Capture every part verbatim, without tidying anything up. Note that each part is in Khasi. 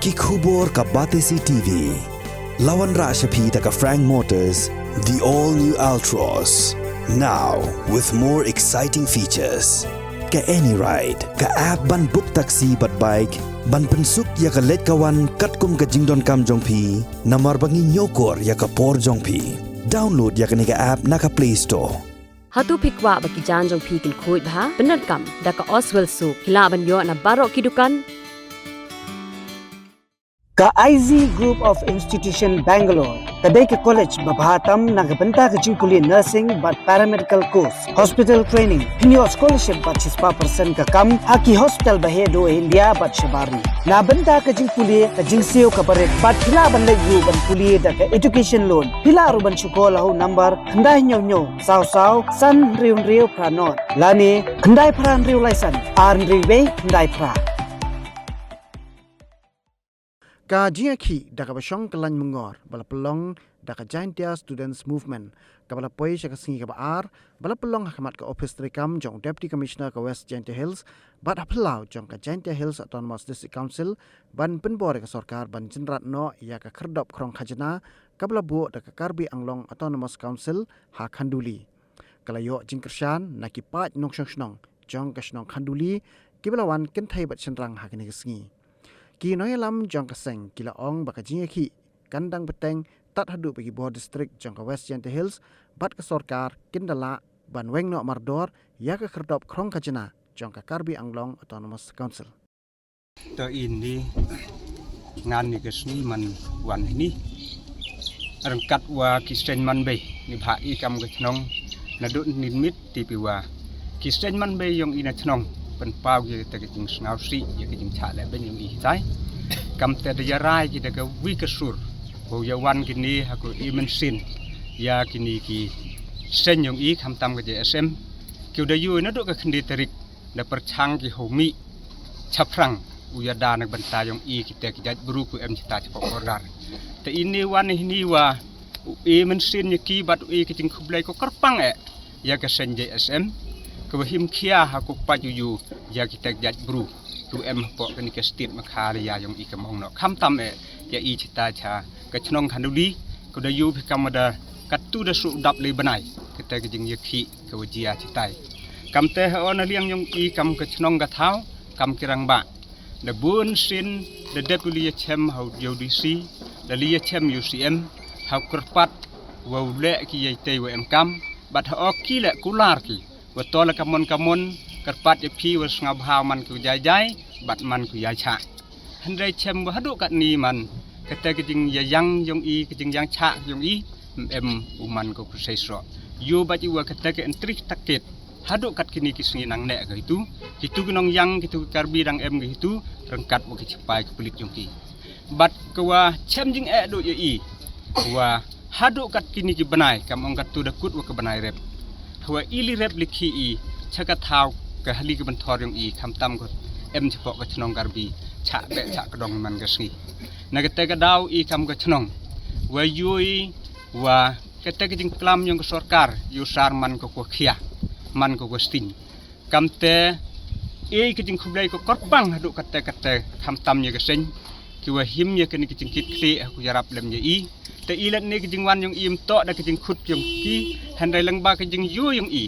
Ki khubor ka Batesi T V. La wanrah sha phi da ka Frank Motors, the all new Altroz. Now with more exciting features. Ka AnyRide, ka app ban book taxi bad bike, ban pynsuk ïa ka leit ka wan katkum ka jingdonkam jong phi, namar ba ngi ñiewkor ïa ka por jong phi. Download ïa kane ka app na ka Play Store. Hato phi kwah ba ki jaiñ jong phi kin khuid bha? Pyndonkam da ka Oswell Soap. Phi lah ban ïoh na baroh ki dukan. Ka I Z Group of Institution Bangalore ka dei ka college ba bha tam na ka bynta ka jingpule nursing bad paramedical course, hospital training. Phin ïoh scholarship bad shispah percent ka kam ha ki hospital ba heh duh ha India bad shabar ri. Na bynta ka jingpule, ka jingsiew kaba rit bad phi lah ban leit ruh ban pule da ka education loan. Phi lah ruh ban shu call ha u number khyndai hynñiew hynñiew saw saw san hynriew hynriew phra nod lane khyndai phra hynriew lai san ar hynriew wei khyndai phra. Ka jingïakhih da kaba shong kyllaiñ myngor ba la pynlong da ka Jaintia Students Movement, kaba la poi sha ka sngi kaba ar, ba la pynlong ha khmat ka ophis treikam jong u Deputy Commissioner ka West Jaintia Hills bad ha phyllaw jong ka Jaintia Hills Autonomous District Council, ban pynbor ïa ka sorkar ban jynrat noh ïa ka khyrdop khrong khajna kaba la buh da ka Karbi Anglong Autonomous Council ha Khanduli. Ka la ïoh jingkyrshan na ki paid nongshong shnong jong ka shnong Khanduli, kiba la wan kynthei bad shynrang ha kane ka sngi. Ki nongïalam jong ka seng ki la ong ba ka jingïakhih kan dang bteng tad haduh ba ki bor district jong ka West Jaintia Hills bad ka sorkar kin da lah ban weng noh mardor ïa ka khyrdop khrong khajna jong ka Karbi Anglong Autonomous Council. To ini ngan ni ka sngi man wan hini. Ryngkat wa ki seng man bei ni bha i kam ka chnong naduh nit mit ti pi wa ki seng man bei yong i na chnong pynpaw ïa ka jingsngewsih ïa ka jingchah leh beiñ yong i tai. Kam te da ïa rai ki da ka wi ka sur ko ïa wan kini ha ko i mynsiem ïa kini ki seng yong i khamtam ka J S M. Ki u da ïu naduh ka khyndai tarik da pyrchang ki ho mih chaphrang u ïada na bynta yong i kita ki jait bru ku em kita chapoh border. Te ini wan hini wa u e mynsiem ïa ki bad u e ka jingkhublei ko kyrpang eh ïa ka seng J S M ka wa him khia ha ko paju ïa kita ki jait bru ku em hapoh kani ka state Meghalaya yong i ka mong no khamtam eh ïa i chita cha ka chnong Khanduli ku da ïu phi kam da katu da su dap lei bnai kita ka jingïakhih ka wa jia chitai. Kam te ha on liang yong i kam ka chnong ka thaw kam ki rangbah. Da bun sien da dep u li ïa chem ha u D C da li ïa chem u C M ha u kyrpad wa u leh ki ïa itei wa em kam bad ha o ki leh kular ki wa to la kamon kamon kyrpad ïa phi wa sngewbha man ki u jai jai bad man ki u jai chah. Hynrei chem wa haduh katni man kata ka jingïa yang yong i ka jingïang chah yong i em u man ko ku sei sroh. Ïu bad i wa kata ka entri takit haduh kat kini ki sngi nang neh ka hitu kitu ki nong yang kitu ki Karbi dang em ka hitu ryngkat wa ki chipai ki pulit yong ki. Bad ka wa chem jing eh duh ïa i wa haduh kat kini ki bnai kam ong katu da kut wa ka bnai rep. Hawa i li rep li khi i cha ka thaw ka hali ka bynthor yong i khamtam ko em chapoh ka chnong Karbi chah beh chah ka dong man ka sngi. Na kata ka daw i kam ka chnong wa ïu i wa kata ka jingklam yong ka sorkar ïu sar man ka ko khia man ka ko sting. Kam te i ka jingkhublei ko kyrpang haduh kata kata khamtam ïa ka seng ki wa him ïa kani ka jingkit khlieh ha ku ïarap lem ïa i. Te i lat ni ka jingwan yong i im toh da ka jingkhut yong ki hynrei lengba ka jingïu yong i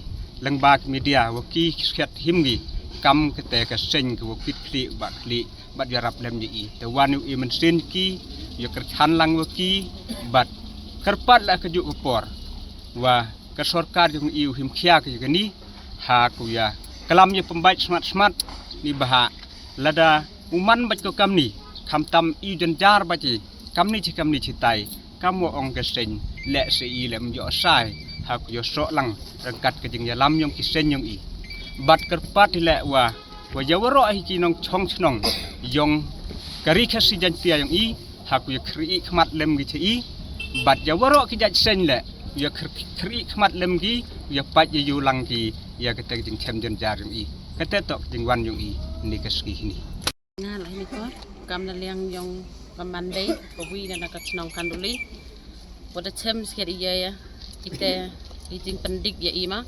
lengba ka media wa ki skhet him ngi kam kata ka seng ki wa kit khlieh ba khlieh bad ïarap lem ïa i. Te wan u i mynsiem ki ïa kyrchan lang wa ki bad kyrpad la ka juk ka por wa ka sorkar yong i u him khia ka ïa kani ha ku ïa klam ïa pembait smat smat ni bha lada u man bad ko kamni khamtam i jynjar bad i kamni chi kamni chi tai kam wa ong ka seng leh se i lem ïoh sai ha ku ïoh soh lang ryngkat ka jingïalam yong ki seng yong i. Bad kyrpad i leh wa wa ïa waroh hi ki nong chong chnong yong ka ri Khasi Jaiñtia yong i ha ku ïa khri i khmat lem ki cha i bad ïa waroh ki jait seng leh ïa khri i khmat lem ki ïa pait ïa ïu lang ki ïa kata ka jingchem jynjar yong i. Kata toh ka jingwan yong i ni ka sngi hini. Nga la hini ko kam na liang yong ka Monday ka wi na ka chnong Khanduli. Wa da chem skhet ïa ïa ite i jingpyndik ïa i ma.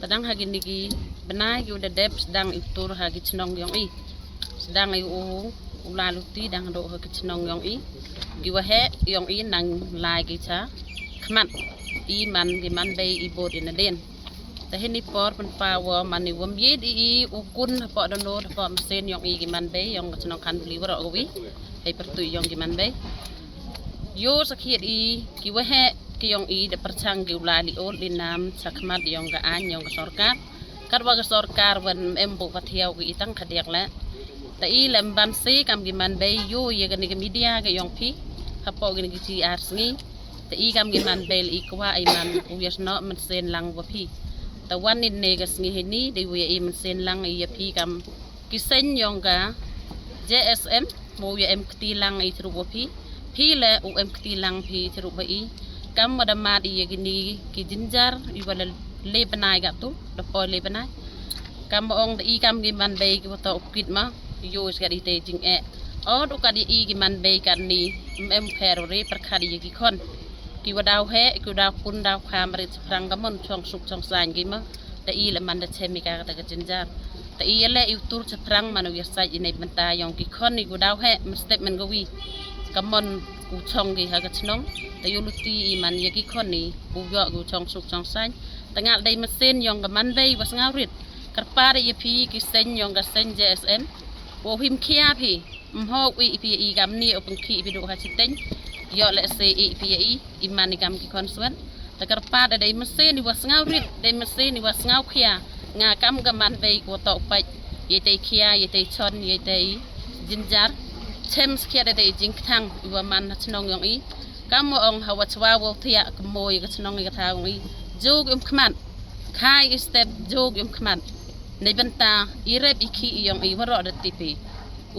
Tadang ha kini ki bnai ki u da dep sdang i tur ha ki chnong yong i sdang i u U la luti dang doh ha ki chnong yong i. Ki waheh yong i nang lai ki cha khmat. I man ki man bei i bot i nadien. Te hini por pynpaw wa man i wam yit i i u kun hapoh dono hapoh mesen yong i ki man bei yong ka chnong Khanduli waroh kawi. Hei pertui yong ki man bei. Yo sakhiat i ki waheh ki yong i da perchang ki u la li ol li nam cha khmat yong ka ain yong ka sorkar. Katwa ka sorkar wan em bu pathiaw ki i tang khadiak le. Ta i lem ban si kam ki man bei yo ya kani ka media ka yong phi. Hapoh kani ki chi ar sngi. Ta i kam ki man bei i kwah i man u yas no man sen lang wa phi. Ta wan in ne ka sngi hini dei u ya i man sen lang i ya phi kam ki seng yong ka J S M mo u ya em kti lang i chrup wa phi. Phi le u em kti lang phi chrup wa i. Kam wa da mat i ya kini ki jinjar i wa le le benai ka tu da poi le benai. Kam wa ong da i kam ki man bei ki wa to u kit ma yo is ka di te jing e. O du ka di i ki man bei ka ni em em pher re per kha di ya ki khon. Ki wa daw he ki wa daw kun daw kham re prang ka mon chong suk chong sang ki ma. Da i le man da chem i ka ta ka jinjar. Ta i le i u tur cha prang man u ya sai i nei benta yong ki khon i u daw he man step man gawi. Ka mon u chong ki ha ka chnong. Ta yu luti i man ya ki khon i u yo u chong suk chong sang. Ta ngal dei mesen yong ka man bei wa sngaw rit. Karpa da ya phi ki seng yong ka seng J S M. Wo him khia phi. Mho i phi i kam ni o pengki i phi du ha chiteng. Yo le se i phi i i man i kam ki khon swen. Ta karpa da dei mesen i wa sngaw rit dei mesen i wa sngaw khia. Nga kam ka man bei ko to pach. Ye tei khia ye tei chon ye tei jinjar. Chem skhia da dei jingktang i wa man ha chnong yong i. Kam mo ong ha wa chwa wo thia ka mo i ka chnong i ka tha yong i. Jog um khmat. Khai i step jog um khmat. Nei benta i rep i khi i yong i waroh da tipi.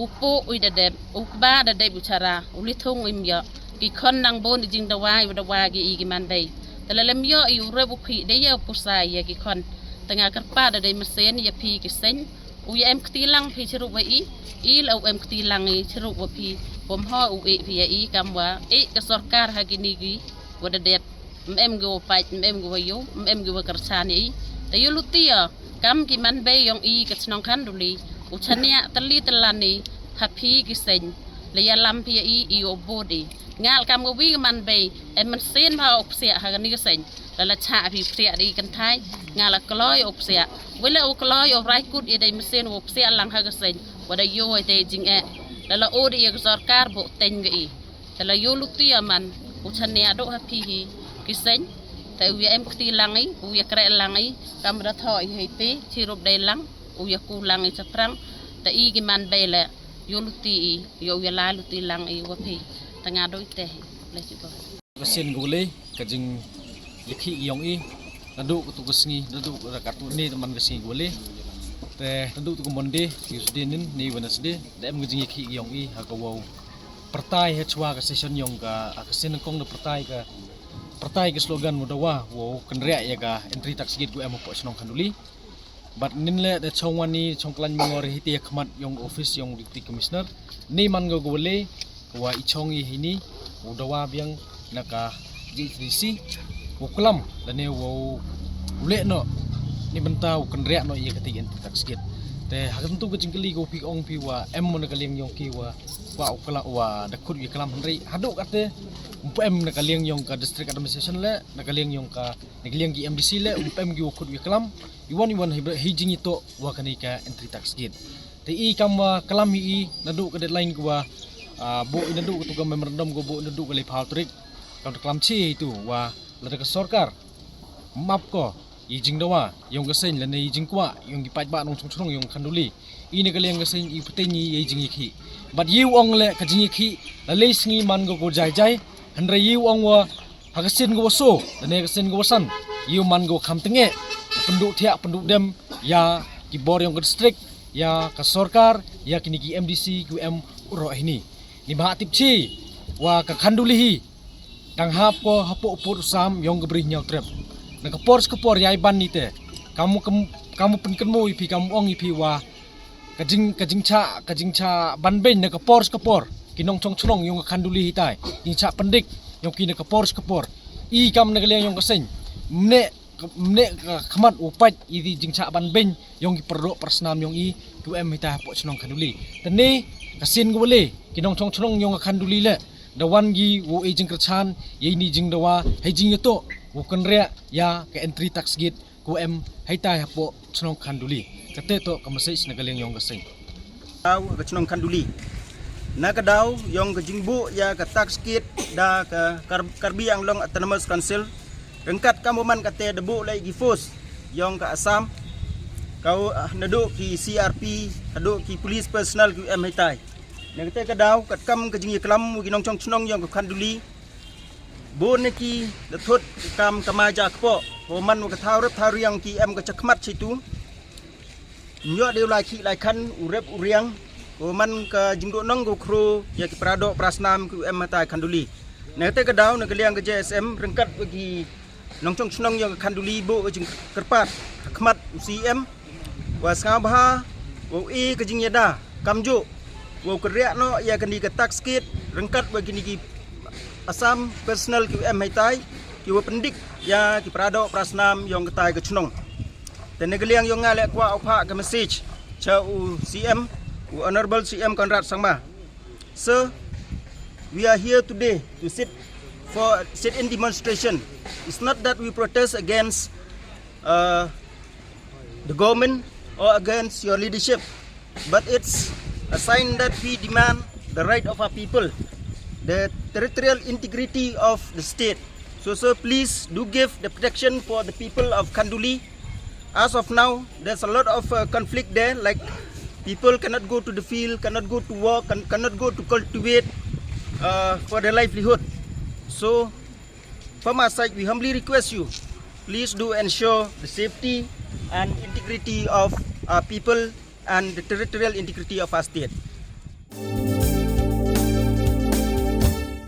U po u da dep u kba da dep u chara u lithung im yo. Ki khon nang bon i jing dawai u dawai ki i ki man bei. Ta la lem yo i u rep u khi de ya u pusa ya ki khon. Ta nga karpa da dei mesen ya phi ki seng. U ya em kti lang phi chrup wa i. I la u em kti lang i chrup wa phi. Bom ho u e phi ya i kam wa e ka sorkar ha kini ki wa da dep. Mem gi wa pait mem gi wa yu mem gi wa kerchan i. Ta yu luti ya kam ki man bei yong i ka chnong Khanduli. U chania tali talani ha phi ki seng. La ya lam phi ya i i u bodi. Ngal kam ga wi man bei em man sen ba u psia ha ni ka seng. La la cha phi psia di kan thai. Ngal la kloi u psia. Wala u kloi u rai kut i dei mesen u psia lang ha ka seng. Wa da yu i te jing e. La la u di ya ka sorkar bo teng ga i. Ta la yu luti ya man u chania do ha phi hi ki seng. Ta u ya em kti lang i u ya kre lang i kam da tho i hei te chi rup dei lang u ya ku lang i cha prang. Ta i ki man bei le yu luti i yu ya la luti lang i wa phi. Ta nga do i te hi le chi bo. Ka sien gu le ka jing ya khi yong i. Nadu ka tu ka sngi nadu ka tu ni man ka sngi gu le. Te nadu tu ka Monday Tuesday nin ni Wednesday da em ka jing ya khi yong i ha ka wow. Pertai ha chwa ka session yong ka ka sien kong da pertai ka pertai ka slogan mu dawa wow kenria ya ka entry tax gate gu em po chnong Khanduli. Bat nin le da chong wani chong klan mengor hiti ya khmat yong office yong Deputy Commissioner. Ni man go go le wa i chong i hini u dawa biang na ka G H D C. U klam da ne wa u le no ni benta u kenria no ya ka ti entry tax gate. Te ha ka tentu ka jingkali ko phi ong phi wa em mo na ka liang yong ki wa wa u kala wa da khut ya klam hynri hadu ka te em na ka liang yong ka district administration le na ka liang yong ka na ka liang ki M D C le em ki wa khut ya klam. Iwan iwan hi jing ito wa kani ka entry tax gate. Te i kam wa kalam i nadu ka deadline ko wa bo i nadu ka tu ka memorandum ko bo i nadu ka le phaw tarik. Kam kalam chi itu wa lada ka sorkar map ko i jing dawa yong ka seng lane i jing kwa yong ki pait ba nong chong chong yong Khanduli. I ne ka liang ka seng i puteng i i jing i khi. Bat i ong le ka jing i khi la le sngi man ko ko jai jai. Hynre i ong wa ha ka sien ko wa so lane ka sien ko wa san. I man ko kham tenge. Pendu thiak pendu dem ya ki bor yong ka district ya ka sorkar ya kini ki M D C ki em uro hini. Ni ba tip chi wa ka Khanduli hi dang hap ko hapo put sam yong ka bri nyau trep. Na ka por ka por yai ban ni te kamu kamu penkenmu ipi kamu ong ipi wa ka jing ka jingcha ka jingcha ban ben na ka por ka por ki nong chong chnong yong ka Khanduli hitai jingcha pendik yong ki na ka por ka por. I kam na ka liang yong ka seng mne mne ka khmat u pait i di jingcha ban ben yong ki perdo persnam yong i ki em hitai hapo chnong Khanduli. Tene Ka sien ka wale, ki nongchong chnong yong ka Khanduli le da wan gi wow e jingkyrchan yei ni jingdawa hei jingyato wow kynriah ya ka entry tax gate ko em hei tai hapoh chnong Khanduli. Kate to ka message na ka liang yong ka seng. Daw ka chnong Khanduli na ka daw yong ka jingbuh ya ka tax gate da ka Kar- Karbi Anglong Autonomous Council, ryngkat kam man kate da buh lei ki force yong ka Assam, ka naduh ki C R P haduh ki police personnel ki em hei tai. Na kate ka daw katkam ka jingyaklam wa ki nongchong chnong yong ka Khanduli, bun na ki da thut kam ka maja kpoh, ko man wa ka thaw rep thaw riang ki em ka chakmat chitu. Nyo deu lai khi lai khan u rep u riang, ko man ka jingduh nong ko khro ya ki pradoh prasnam ki em hei tai Khanduli. Na kate ka daw na ka liang ka J S M ryngkat wa ki nongchong chnong yong ka Khanduli buh ka jingkyrpad ha khmat u C M wa sngewbha wow e ka jingyada kamjuh wow kynriah noh ya kani ka tax gate ryngkat wa kini ki Assam personnel ki em hei tai ki wa pyndik ya ki pradoh prasnam yong ka tai ka chnong. Te na ka liang yong nga le kwah u phah ka message cha u C M, u Honorable C M Conrad Sangma. Sir, we are here today to sit for sit in demonstration. It's not that we protest against uh, the government or against your leadership, but it's a sign that we demand the right of our people, the territorial integrity of the state. So, sir, please do give the protection for the people of Khanduli. As of now, there's a lot of uh, conflict there. Like, people cannot go to the field, cannot go to work, can, cannot go to cultivate uh, for their livelihood. So, from our side, we humbly request you, please do ensure the safety and integrity of our people and the territorial integrity of our state.